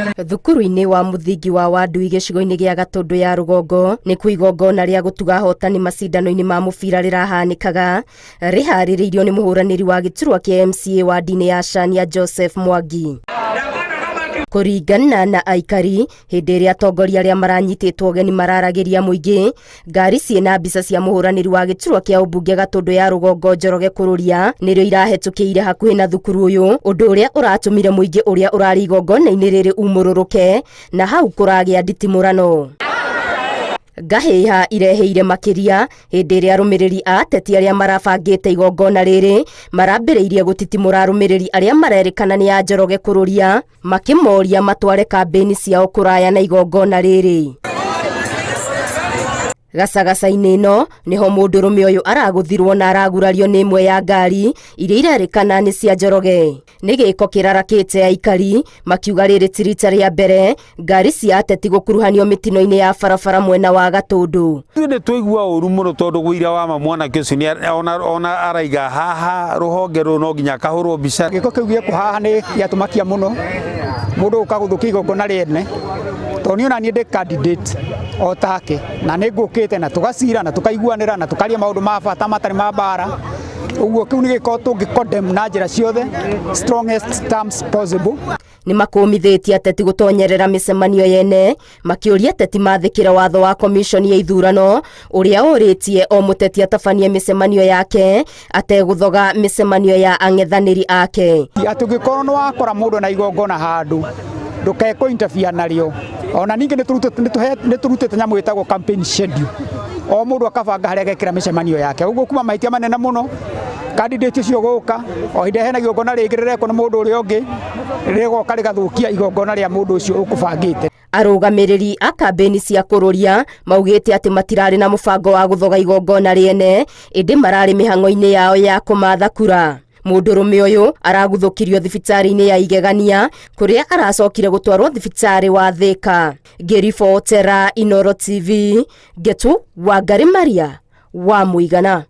Thukuru-inĩ wa mũthingi wa Wandui gĩcigo-inĩ gĩa Gatũndũ ya rũgongo nĩkuo igongona rĩa gũtuga ahotani macindano-inĩ ma mũbira rĩrahanĩkaga rĩharĩrĩirio nĩ mũhũranĩri wa gĩturwa kĩa MCA wadi-inĩ ya Shania Joseph Mwangi. Kũringana na aikari, hĩndĩ ĩrĩa atongoria arĩa maranyitĩtwo ũgeni mararagĩria mũingĩ, ngari ciĩna mbica cia mũhũranĩri wa gĩturwa kĩa ũmbunge Gatũndũ ya rũgongo Njoroge Kũrũria nĩrĩo irahetũkĩire hakuhĩ na thukuru ũyũ, ũndũ ũrĩa ũratũmire mũingĩ ũrĩa ũrarĩ igongona-inĩ rĩrĩ umũrũrũke na hau kũragĩa nditimũrano. Ngahĩha ireheire makĩria hĩndĩ ĩrĩa arũmĩrĩri a ateti arĩa marabangĩte igongona rĩrĩ marambĩrĩirie gũtitimũra arũmĩrĩri arĩa marerĩkana nĩ a Njoroge Kũrũria makĩmoria matware kambĩini ciao kũraya na igongona rĩrĩ. Gacagaca-inĩ ĩno nĩho mũndũrũme ũyũ aragũthirwo na aragurario nĩ ĩmwe ya ngari iria irerĩkana nĩ cia Njoroge. Nĩ gĩko kĩrarakĩte aikari makiuga rĩrĩ ti rita rĩa mbere ngari cia ateti gũkuruhanio mĩtino-inĩ ya barabara mwena wa Gatũndũ. Ithuĩ nĩ twaigua ũru mũno tondũ gũira wa ma mwanake ũcio nĩ ona araiga haha rũhonge rũrũ no nginya akahũrwo mbica. Gĩko kĩu gĩekwo haha nĩ gĩatũmakia mũno mũndũ gũka gũthũkia igongona rĩene tondũ niĩ ona niĩ ndĩ candidate o take na nĩ ngũkĩte na tũgacira na tũkaiguanĩra na tũkaria maũndũ ma bata matarĩ ma mbara. Ũguo kĩu nĩ gĩko tũngĩ condemn na njĩra ciothe, strongest terms possible. Nĩ makũmithĩtie ateti gũtonyerera mĩcemanio yene makĩũria ateti mathĩkĩre watho wa komishoni ya ithurano ũrĩa ũrĩtie o mũteti atabanie mĩcemanio yake ategũthoga mĩcemanio ya ang'ethanĩri ake. Atĩ ũngĩkorwo nĩ wakora mũndũ na igongona handũ ndũkekwo interfere narĩo. Ona ningĩ nĩ tũrutĩte nyamũ ĩtagwo campaign schedule, o mũndũ akabanga harĩa agekĩra mĩcemanio yake. Ũguo kuma mahĩtia manene mũno candidate ũcio gũka o hĩndĩ hena igongona rĩngĩ rĩrekwo nĩ mũndũ ũrĩa ũngĩ rĩgoka rĩgathũkia igongona rĩa mũndũ ũcio ũkũbangĩte. Arũgamĩrĩri a kambĩini cia kũrũria maugĩte atĩ matirarĩ na mũbango wa gũthoga igongona rĩene ĩndĩ mararĩ mĩhang'o-inĩ yao ya kũmatha kura. Mũndũrũme ũyũ araguthũkirio thibitarĩ-inĩ ya Igegania kũrĩa aracokire gũtwarwo thibitarĩ wa Thĩka. Ngĩribotera Inooro TV, Ngetu Wangari Maria wa Mũigana.